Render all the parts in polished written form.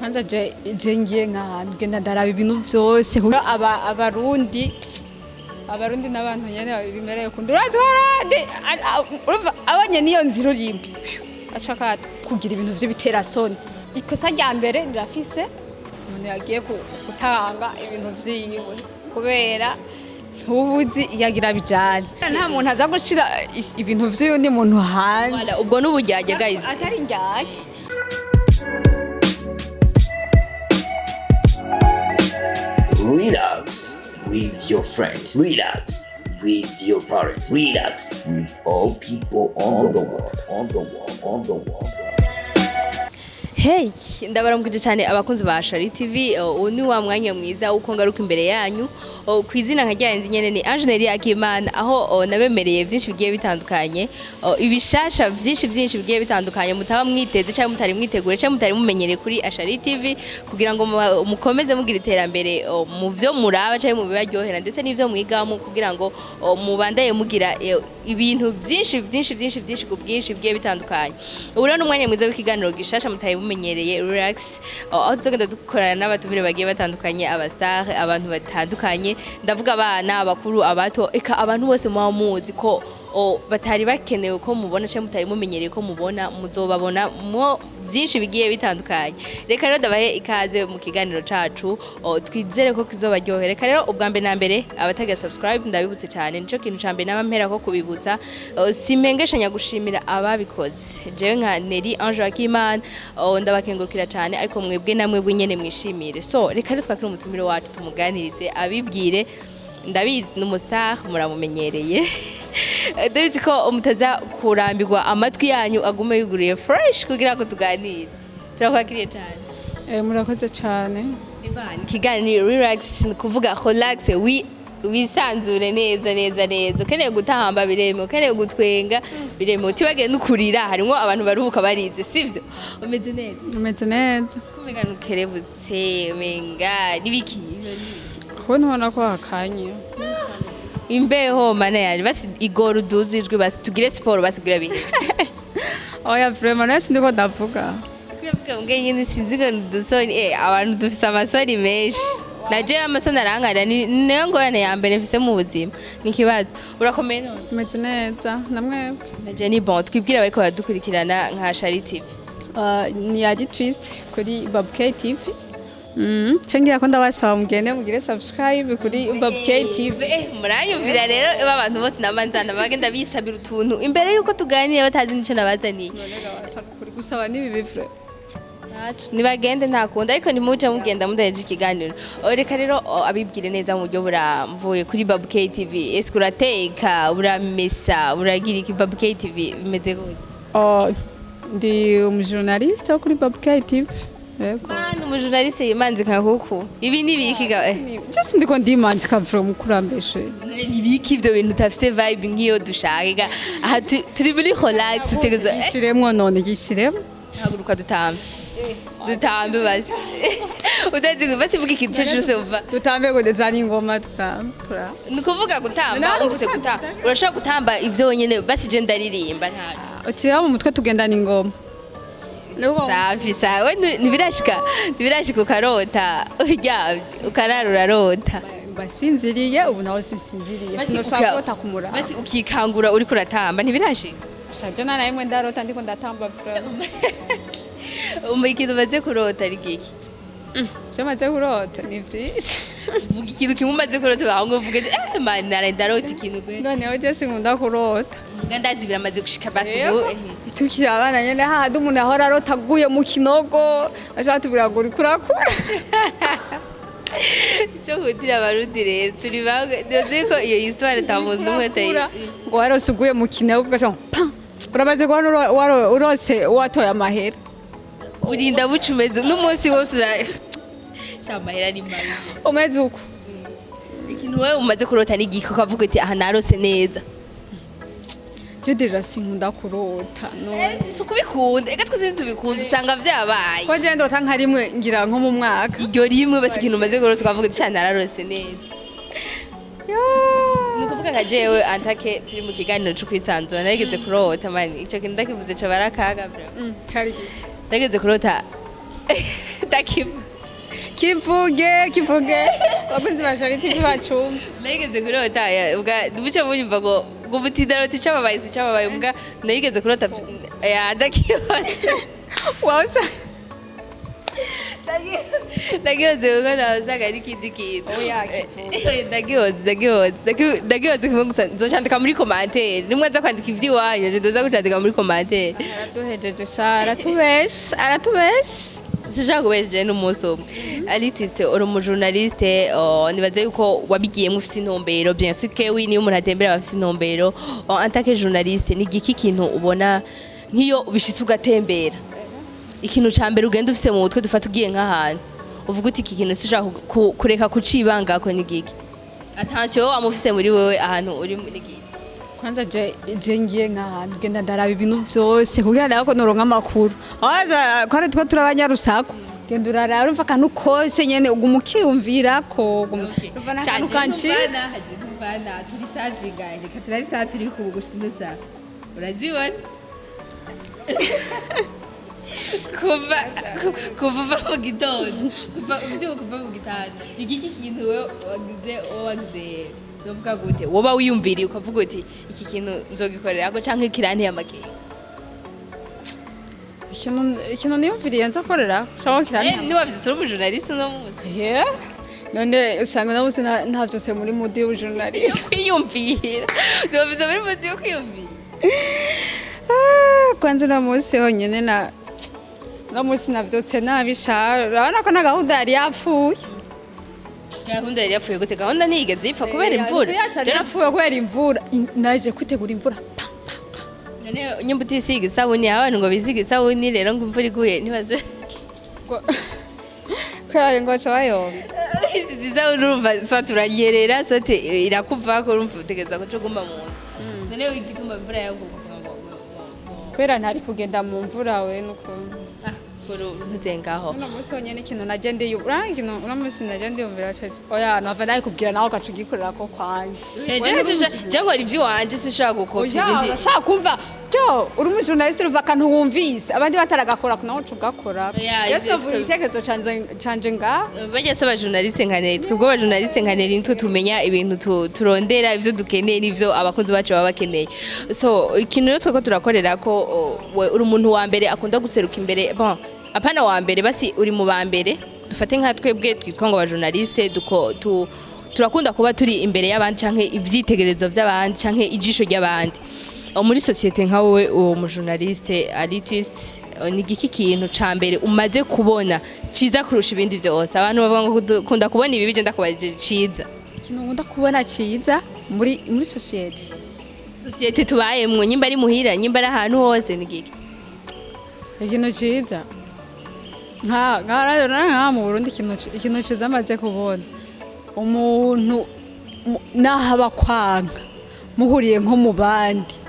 Kwanza je ngiye nk'ahantu genda ndaraba ibintu vyose kuko abarundi n'abantu nyene bimereye kundi urazi Abarundi urumva abonye niyo nzira urimo aca kugira ibintu vy'ibiterasoni. Ikosa rya mbere rirafise umuntu yagiye gutanga ibintu vyiwe kubera ntubuzi yagira bijane, nta muntu aza gushira ibintu vy'undi muntu hanze. Voilà, ubwo n'uburyarya, guys. Atari indyarya. Relax with your friend. Relax with your parents. Relax with all people on the world. On the world. On the world. Hey, ndabaramukije cyane abakunzi ba Shari TV. Uyu ni wa mwanya mwiza uko ngaruka imbere yanyu. Ku izina nka ryanjye nyene ni Angeneri Akimana, aho nabemereye byinshi bigiye bitandukanye, ibishasha byinshi byinshi bigiye bitandukanye mutaba mwiteze cyangwa mutari mwitegure cyangwa mutari mumenyereye kuri Ashari TV, kugira ngo mukomeze mugira iterambere mu byo muraba cyangwa mu bibaryohera ndetse n'ibyo mwigamo, kugira ngo mubandaye mugira ibintu byinshi byinshi byinshi byinshi ku bwinshi bigiye bitandukanye. Ubu rero ni umwanya mwiza w'ikiganiro gishasha mutari mumenyereye, Relax, aho tuzogenda dukorana n'abatumire bagiye batandukanye, aba star, abantu batandukanye, ndavuga abana, abakuru, abato, eka abantu bose muba muzi ko batari bakenewe ko mubona cyangwa mutari mumenyereye ko mubona, muzobabona mo byinshi bigiye bitandukanye. Reka rero ndabahe ikaze mu kiganiro cacu, twizere ko kizobaryohera. Reka rero ubwa mbere na mbere abatagira subscribe ndabibutse cyane, nico kintu ca mbere naba mpera ko kubibutsa. Simpengeshanya gushimira ababikoze. Jewe nka Neri Ange Akimana, ndabakengurukira cyane, ariko mwebwe namwe nyene mwishimire. So reka rero twakire umutumire wacu, tumuganirize, abibwire. Ndabizi ni umu star, muramumenyereye. Ndabizi ko mutaza kurambirwa, amatwi yanyu agume yuguriye fresh kugira ngo tuganire. Turakwakiriye cyane. Murakoze cyane. Ivan, ikiganiro Relax, ni kuvuga relax, wisanzure neza neza neza. Ukeneye gutamba biremewe, ukeneye gutwenga biremewe, utibagiye no kurira, harimwo abantu baruhuka barize, sivyo? Umeze neza? Umeze neza. Kumenga nukerebutse, umenga nibiki? Kuko ntubona ko hakanye? Imbeho, mana yanje. Basi igora uduze ijwi, basi tugire siporo, basi kugira bihe. Oya, vraiment nasi ndiko ndavuga. Kuravuga ngo nyine sinzi ngo udusoni, abantu dufise amasoni menshi. Naje amasoni arankarira, ni niyo ngorane ya mbere mfise mu buzima, ni ikibazo. Urakomeye none? Umeze neza, namwebwe? Naje ni bon. Twibwira bariko baradukurikirana nka Shari TV. Ni Yadi Twist kuri Babk TV. Cengira ko ndabasaba mugende mugire subscribe kuri Babk TV. Muranyumvira rero, abantu bose namanzana bagenda bisabira utuntu imbere yuko tuganira batazi nico nabazaniye. Gusaba ni bibi vrai. Ntaco, nibagende ntakunda, ariko ntimuce mugenda mudaheje ikiganiro. Reka rero abibwire neza mu buryo buramvuye kuri Babu K TV. Ese urateka, uramesa, uragira iki? Babu K TV bimeze gute? Oh, ndi umujournaliste wo kuri Babk TV. Yego. Mwana, umujournaliste yimanze nka kuku, ibi ni ibiki ga? Just ndiko ndimanze ka vrai, mukurambeshe. None ni ibiki ivyo bintu utafise vibe nk'iyo dushaka? Ga aha turi muri relax, tegeza. Gishiremwo none, gishiremwo. Haguruka dutambe, dutambe basi. Utazi basi vuga ikintu cyo cyose uva. Dutambe ngo zana ingoma dutambe. Tura. Ni kuvuga gutamba. Nawe Umvise gutamba, urashobora gutamba ivyo wenyene. Basi je ndaririmba ntaco. Utira mu mutwe tugendana ingoma. Nuko Safi sawa. We ntibirashika ukarota uryamye, ukarara urarota? Mbasinziriye ubu, nawe sinsinziriye. Basi Sinashobora kurota kumuraba. Basi ukikangura uriko uratamba, ntibirashika? Shaje na rimwe ndarota ndiko ndatamba vraiment. Ikintu umaze kurota ari giki? Ivyo maze kurota ni vyinshi. Vuga ikintu kimwe umaze kurota, aho ngo uvuge ati, man, naraye ndarota ikintu gwe. Noneho je sinkunda kurota. Muga ndazi biramaze gushika basi. Yego. Ngo. Tukiri abana nyene hahandi umuntu ahora arota aguye mu kinogo, ashaka tubwira ngo uriko urakura. Icyo nkundira Abarundi rero, turi bamwe. Nzi ko iyo histoire ata muntu n'umwe atayizi. Ngo warose uguye mu kinogo ugaca ngo pa, uramaze kubona urose watoye amahera. Urinda bucumeze n'umunsi wose ura sha, amahera ni mabi. Umeze uko. Ikintu wowe umaze kurota ni igiki ukavuga uti aha narose neza? Je déjà sinkunda kurota no. Si ukubikunda, reka twese ntitubikunda, usanga vyabaye. Ko je ndota nka rimwe ngira nko mu mwaka. Iryo rimwe basi, ikintu umaze kurota ukavuga uti sha nararose neza. Ni ukuvuga nka jewe antake turi mu kiganiro co kwisanzura, narigeze kurota mani, ico kintu ndakivuze ca barakaga bro. Cari giki? Ndageze kurota. Ndakivuga. Kivuge, kivuge, abakunzi ba Charity bacumva. Narigeze kurota ubwa buce bunyumva ngo butindarota icyababaye, si icyababaye ubwa narigeze kurota ya ndakihoze. Wawusa. Ndagihoze kuko nahozaga ari ikindi kintu. Oya. Ndagihoze, ndagihoze, ndagihoze kimwe gusa. Nzocandika muri commentaire nimwe aza kwandika ivy'iwanyu, je ndaza kucandika muri commentaire. Araduhejeje sha, aratubesha, aratubesha. Sinshaka kubesha n'umunsi umwe. Artiste, uri umujournaliste, oh, nibaze yuko wabigiyemo ufise intumbero. Bien sûr que oui, niyo umuntu atembera aba afise intumbero. Oh, en tant que journaliste, ni igiki kintu ubona nk'iyo ubishitse ugatembera, ikintu ca mbere ugenda ufise mu mutwe, dufata ugiye nk'ahantu uvuga uti iki kintu sinshaka kureka kucibangako, ni igiki? Attention, wowe wamufise muri wewe ahantu uri ni igiki? Kwanza je ngiye nk'ahantu, genda ndaraba ibintu vyose kugira ndabe ko noronka amakuru. Waza ko ari two turi abanyarusaku, genda uraraba, urumva akantu kose nyene uguma ukiyumvirako, urumva n'akantu kancika. Turi saa zingahe? Reka turabe isaha turi kugushika ino saha, urazibona? Kuva uva mu gitondo, kuva uvyuka, kuva mu gitanda, igiki kintu wewe wagize, novuga gute, woba wiyumviriye ukavuga uti iki kintu nzogikorerako canke kiranteye amakenga? Ikintu niyumviriye nzokorera cyangwa kiranteye Niwavyutse uri umujournaliste uno munsi? Yeah. None usanga nabuze ntavyutse muri mood y'ubujournaliste. Kwiyumvira, niwavyutse muri mood yo kwiyumvira. Ah, kwanza uno munsi honyene na uno munsi navyutse nabi sha, urabona ko na gahunda yari yapfuye. Gahunda yari yapfuye gute? Gahunda ntiyigeze ipfa kubera imvura. Yari yapfuye kubera imvura. Naje kwitegura imvura pa pa pa. None nyumva utisiga isabuni, abantu ngo bisiga isabuni rero ngo imvura iguye ntibaze Kubera ngo baca bayonga. Isize isabuni, urumva soit uranyerera, soit irakuvako, urumva utegereza guca uguma mu nzu. None igituma imvura yaguye ukavuga ngo Kubera ntari kugenda mu mvura we nukuntu. Ah, kuru ntuze ngaho. Uno munsi wonyene ikintu naje ndiyumvira, ikintu uno munsi naje ndiyumvira cece, oya, nava ndabikubwira nawe ugaca ugikorera ko kwanza. Je nkora ivy'iwanje, sinshobora gukopa Oya, ibindi. urashaka kumva byo uri umujournaliste, uruva akantu wumvise abandi bataragakora, nawe uca ugakora. Oya, Yesu, ivyo avuga igitekerezo canje nga Bajya se abajournaliste nka Neri, twebwe abajournaliste nka Neri nitwe tumenya ibintu turondera, ivyo dukeneye n'ivyo abakunzi bacu baba bakeneye. So ikintu rero tweko turakorera ko we uri umuntu wa mbere akunda guseruka imbere, bon, apana wa mbere, basi uri mu ba mbere. Dufate nka twebwe twitwa ngo abajournaliste duko tu turakunda kuba turi imbere y'abandi canke ivyitegererezo vy'abandi canke ijisho ry'abandi. Muri société, nka wowe uwo mujournaliste artiste, ni igiki kintu ca mbere umaze kubona ciza kurusha ibindi vyose? Abantu bavuga ngo dukunda kubona ibibi, je ndakubajije ciza. Ikintu nkunda kubona ciza muri société? Société tubayemwo, nyimba ari muhira, nyimba ari ahantu hose, ni igiki? Ikintu ciza nka mu Burundi, ikintu ciza amaze kubona, umuntu naho aba kwanga, muhuriye nko mu bandi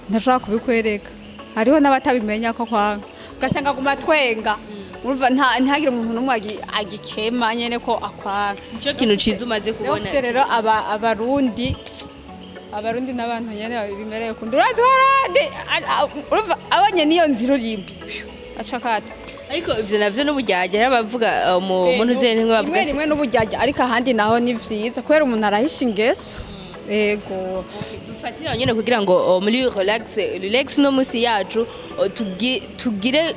ntashobora kubikwereka. Hariho n'abatabimenya ko kwanga, ugasanga aguma twenga, urumva ntihagire umuntu n'umwe agikema nyene ko akwanga. Nico kintu ciza umaze Rero kubona? Ufite rero abarundi n'abantu nyene bimereye kundi, urazi warandi urumva abonye niyo nzira urimo aca akata. Ariko ivyo navyo n'uburyarya, hari abavuga mu muntu uziye ntimwe bavuga. Rimwe rimwe n'uburyarya, ariko ahandi naho ni vyiza kubera umuntu arahisha ingeso, yego. Dufatira nyene kugira ngo muri relax no musi yacu tugire,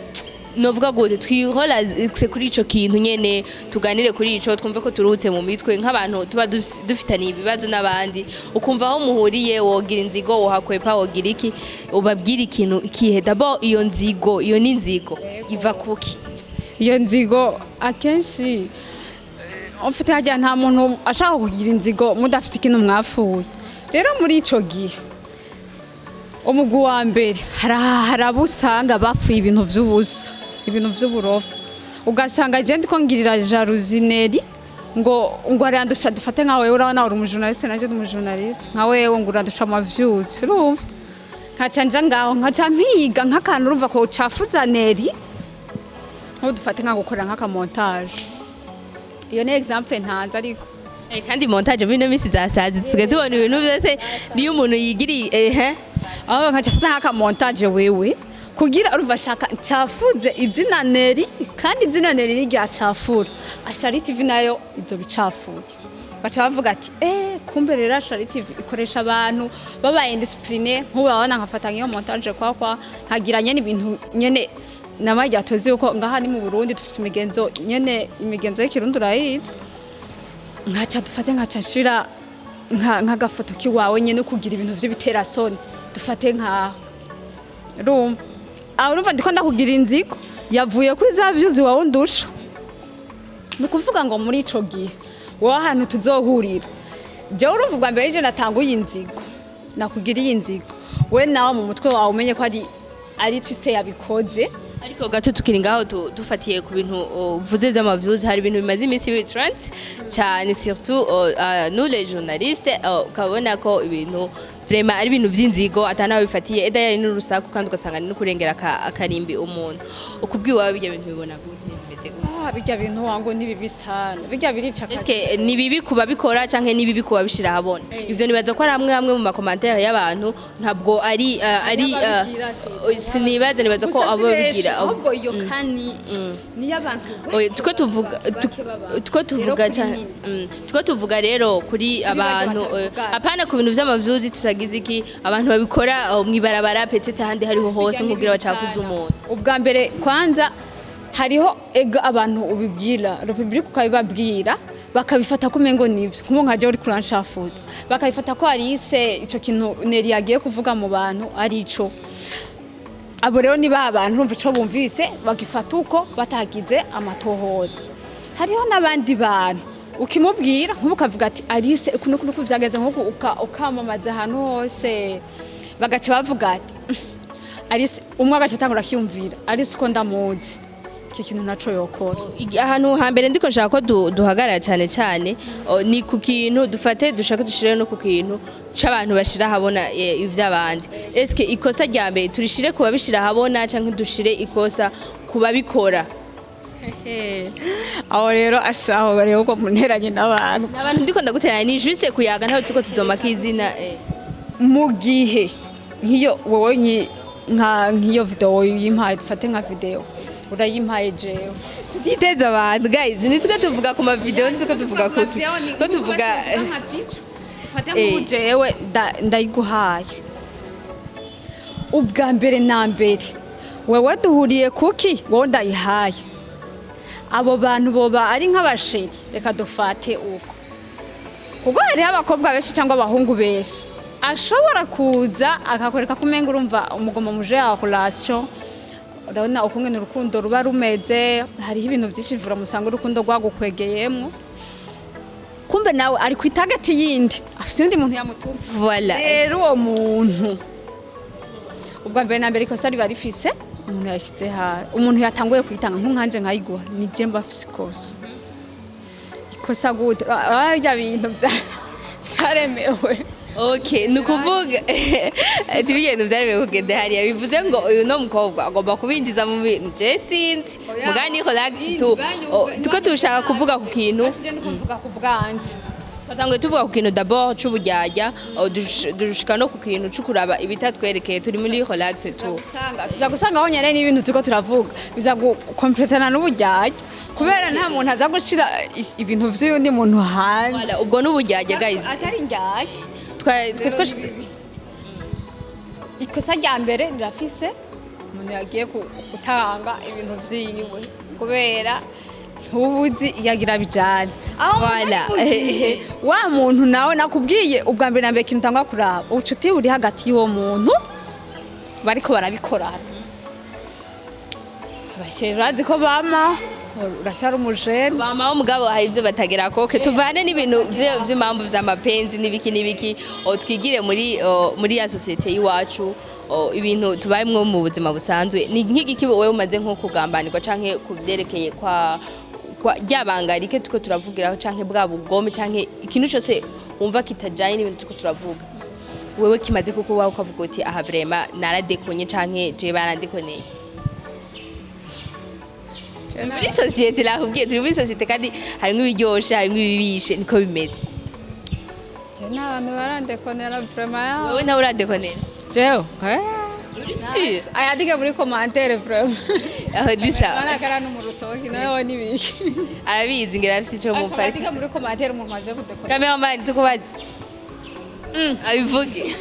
novuga gute, twirelaxe kuri ico kintu nyene, tuganire kuri ico, twumve ko turuhutse mu mitwe nk'abantu tuba dufitaniye ibibazo n'abandi, ukumva aho muhuriye wogira inzigo, wohakwepa, wogira iki, ubabwira ikintu ikihe? D'abord iyo nzigo, iyo ni inzigo iva kuki? Iyo nzigo akenshi mfite hajya nta muntu ashaka kugira inzigo mudafite ikintu mwapfuye. Rero muri ico gihe umugwi wa mbere hari abo usanga bapfuye ibintu vy'ubusa, ibintu vy'uburofa, ugasanga je ndiko ngirira jalousie Neri ngo arandusha. Dufate nka wewe, urabona uri umujournaliste, nanje ndi umujournaliste, nka wewe ngo urandusha ama views, urumva nkaca nja ngaho nkaca mpiga nk'akantu, urumva ko ucafuza Neri, nk'ubu dufate nka gukora nk'akamontage. Iyo ni exemple ntanze ariko. Kandi montage muri ino minsi zasaze, dusigaye tubona ibintu byose niyo umuntu yigiriye ehe. Aho nkaca mfata nk'akamontage wewe. Kugira urumva shaka ncafuze izina Neri, kandi izina Neri ni ryacafura, Ashari TV nayo izo bicafuye. Baca bavuga ati: "Eh, kumbe rero Ashari TV ikoresha abantu babaye indiscipline." Nk'ubu urabona nkafata nk'iyo montage kwa nkagira nyene ibintu nyene namajya. Tuzi yuko ngaha ni mu Burundi, dufise imigenzo nyene, imigenzo y'ikirundi urayizi. Nkaca dufate nkaca nshira nk'agafoto kiwawe nyene kugira ibintu vy'ibiterasoni, dufate nka urumva aho, urumva ndiko ndakugira inzigo yavuye kuri za views wawe undusha. Ni ukuvuga ngo muri ico gihe wowe ahantu tuzohurira, jewe urumva ubwa mbere je natanguye inzigo, nakugiriye inzigo, we nawe mu mutwe wawe umenye ko ari twiste yabikoze. Ariko gato tukiri ngaho, dufatiye ku bintu uvuze vy'ama views, hari ibintu bimaze iminsi biri trend cyane, surtout nous les journalistes, ukabona ko ibintu vraiment ari ibintu vy'inzigo atanawe bifatiye eda yari n'urusaku, kandi ugasanga ni no kurengera akarimbi umuntu. Ukubwiwe bijya bintu bibona gute, bimeze gute? Ah, bijya bintu wangu ni bibi sana, bijya birica akazi. Eske ni bibi kubabikora canke ni bibi kubabishira ahabona? Ivyo nibaza ko ari amwe amwe mu ma commentaires y'abantu, ntabwo ari ababigira, sinibaza, nibaza ko Gusa si abo benshi, babigira ahubwo iyo kani niyo abantu Oya, tuko tuvuga bake b'abantu. Tuko tuvuga Rero kuri cyane nini. Tuko tuvuga rero kuri abantu batavuga. Apana ku bintu vy'ama views, tutagize iki, abantu babikora mwibarabara peut-être, ahandi hariho hose, nkubwira bacafuza umuntu. Ubwa mbere kwanza hariho ego abantu ubibwira republika, ukabibabwira bakabifata ko umengo nivyo, nkubu nka jewe uriko uranshafuza, bakabifata ko arise ico kintu Neri yagiye kuvuga mu bantu ari ico. Abo rero ni ba bantu urumva ico bumvise bagifata uko batagize amatohoza. Hariho n'abandi bantu ukimubwira, nk'ubu ukavuga ati: "Alice, uku nuku nuku vyagenze," nk'uku ukamamaza ahantu hose, bagaca bavuga ati: "Alice." Umwe agaca atangura akiyumvira: "Alice uko ndamuzi, iki kintu naco yokora." Ahantu hambere ndiko nshaka ko duhagarara cyane cyane, ni ku kintu dufate dushaka dushire no ku kintu c'abantu bashira ahabona ivy'abandi. Eske ikosa rya mbere turishire ku babishira ahabona canke dushire ikosa ku babikora? Aho rero aho rero ko munteranye n'abantu. Abantu ndiko ndaguteranya, ni juste kuyaga, ntaho turiko tudoma k'izina. Mu gihe nk'iyo wowe nka nk'iyo video yimpaye, dufate nka video urayimpaye jewe. Tutiteze abantu guys, nitwe tuvuga ku ma video, nitwe tuvuga kuki ko tuvuga. Dufate nk'ubu jewe ndayiguhaye. Ubwa mbere na mbere wewe duhuriye kuki wowe ndayihaye? Abo bantu boba ari nk'aba chéri, reka dufate uko, kuko hariho abakobwa benshi cyangwa abahungu benshi ashobora kuza akakwereka ko umenga urumva umugoma muje ya relation. Urabona ukungene urukundo ruba rumeze, hariho ibintu byinshi vura musanga urukundo rwagukwegeyemwo, kumbe nawe ari ku itagati yindi, afise undi muntu yamutumva. Voilà. Rero uwo muntu, ubwa mbere na mbere ikosa riba rifise umuntu yashyize hasi, umuntu yatanguye kuyitanga. Nk'unkanje nkayiguha, ni je mba mfise ikosa. Ikosa gute? Bya bintu vyaremewe. Okay, ni ukuvuga ati ibintu byaremewe kugenda hariya, bivuze ngo uyu no mukobwa agomba kubinjiza mu bintu. Je sinzi, mugani relax tu. Oh, tuko tushaka kuvuga ku kintu. Sije ndiko mvuga ku bwanje. Twatanguye tuvuga ku kintu d'abord c'uburyarya, oh, dushika no ku kintu c'ukuraba ibitatwerekeye. Turi muri relax tu. Tuza gusanga aho nyene n'ibintu turiko turavuga biza gukompletana n'uburyarya, kubera nta muntu aza gushira ibintu vy'undi muntu hanze. Voilà, ubwo n'uburyarya guys. Atari indyarya. Twe twashitse. Ikosa rya mbere rirafise umuntu yagiye gutanga ibintu vyiwe, kubera ntubuzi yagira bijane aho. Voilà. Mu gihe wa muntu nawe nakubwiye, ubwa mbere na mbere ikintu utangwa kuraba ubucuti buri hagati y'uwo muntu bariko barabikorana. Aba chéri urazi ko bama urashara umujene. Bamaho, mugabo hari ivyo batagera koke. Tuvane n'ibintu vy'impamvu vy'amapenzi n'ibiki n'ibiki, twigire muri ya société y'iwacu, ibintu tubayemwo mu buzima busanzwe. Ni nk'igiki wowe umaze nko kugambanirwa canke kuvyerekeye kwa ryabanga rike tuko turavugiraho, canke bwa bugome, canke ikintu cose wumva kitajanye n'ibintu tuko turavuga, wewe kimaze kukubaho ukavuga uti: "Aha vraiment naradekonye," canke je barandekoneye muri société? Nakubwiye, turi muri société kandi harimwo ibiryoshe, harimwo ibibishe, niko bimeze. N'abantu barandekonera vraiment. Wowe nawe uradekonera? Jewe? Muri Uri sûr? Ayandike muri commentaire, vraiment. Aho Lisa. Barakara no mu rutoki nawe nibiki. Arabizi, ngira afise ico mupfa. Ayandike muri commentaire umuntu maze kudekora. Cameraman, tukubaze, abivuge,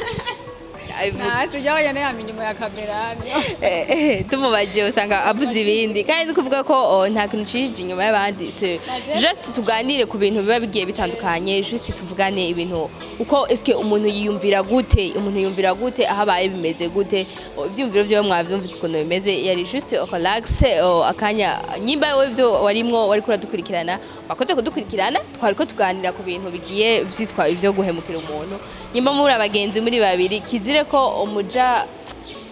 abivuge. Ntazi ujya wenyine yama inyuma ya kamera niyo. Tumubagiye usanga avuze ibindi, kandi ni kuvuga ko nta kintu cishije inyuma y'abandi. C'est juste tuganire ku bintu biba bigiye bitandukanye, juste tuvugane ibintu uko eske umuntu yiyumvira gute, umuntu yiyumvira gute aho abaye, bimeze gute. Ivyiyumviro vyiwe mwavyumvise ukuntu bimeze. Yari juste relax, akanya nyimba wewe ivyo warimwo wariko uradukurikirana, wakoze kudukurikirana. Twariko tuganira ku bintu bigiye vyitwa ivyo guhemukira umuntu. Nyimba muri abagenzi muri babiri, kizire ko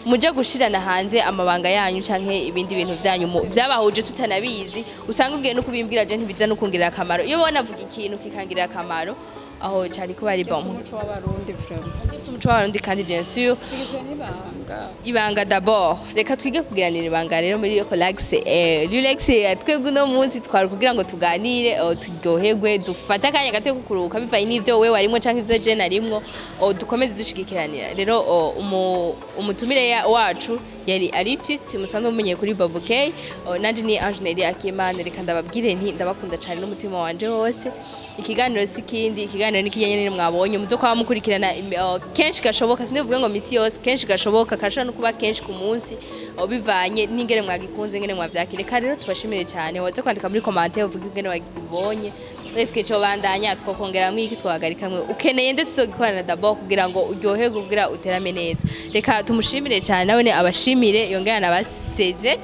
muja gushirana hanze amabanga yanyu canke ibindi bintu vyanyu vyabahuje tutanabizi. Usanga ugiye no kubimbwira, je ntibiza no kungirira akamaro. Iyo wanavuga ikintu kikangirira akamaro, aho cari kuba ari bon. Umuco w'Abarundi, vraiment. Umuco w'Abarundi kandi, bien sûr. Igizwe n'ibanga. Ibanga d'abord, reka twige kugiranira ibanga. Rero muri relax, relax, twebwe uno munsi twari kugira ngo tuganire, turyoherwe, dufate akanya gato ko kuruhuka bivanye n'ivyo wewe warimwo canke ivyo je narimwo, dukomeze dushigikiranira. Rero umutumire wacu yari ari Twist, musanzwe mumenye kuri Bobo K, nanje ni Ange Akimana. Reka ndababwire nti ndabakunda cyane n'umutima wanje wose. Ikiganiro si kindi, ikiganiro ni kijyanye mwabonye muzo kwa mukurikirana kenshi gashoboka. Sindivuge ngo misi yose, kenshi gashoboka, kashobora no kuba kenshi ku munsi, bivanye n'ingene mwagikunze, ingene mwavyakire. Reka rero tubashimire cyane. Waze kwandika muri commentaire uvuge ingene wagibonye. Eske cyo bandanya, twokongeramwo iki, twahagarikamwe, ukeneye ndetse tuzogikorana d'abord kugira ngo uryoherwe, kugira uterame neza. Reka tumushimire cyane, nawe abashimire yongera nabaseze.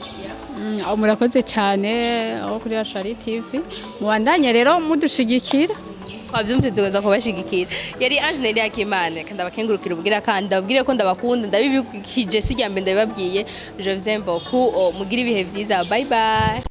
Aho murakoze cyane aho kuri Ashari TV, mubandanye rero mudushigikira. Twabyumvise, tugaza kubashigikira. Yari Ange Yakimana. Reka ndabakengurukira ubwira kandi ndababwire ko ndabakunda, ndabibikije si irya mbere ndabibabwiye. Je vous aime beaucoup. Mugire ibihe vyiza, bye bye.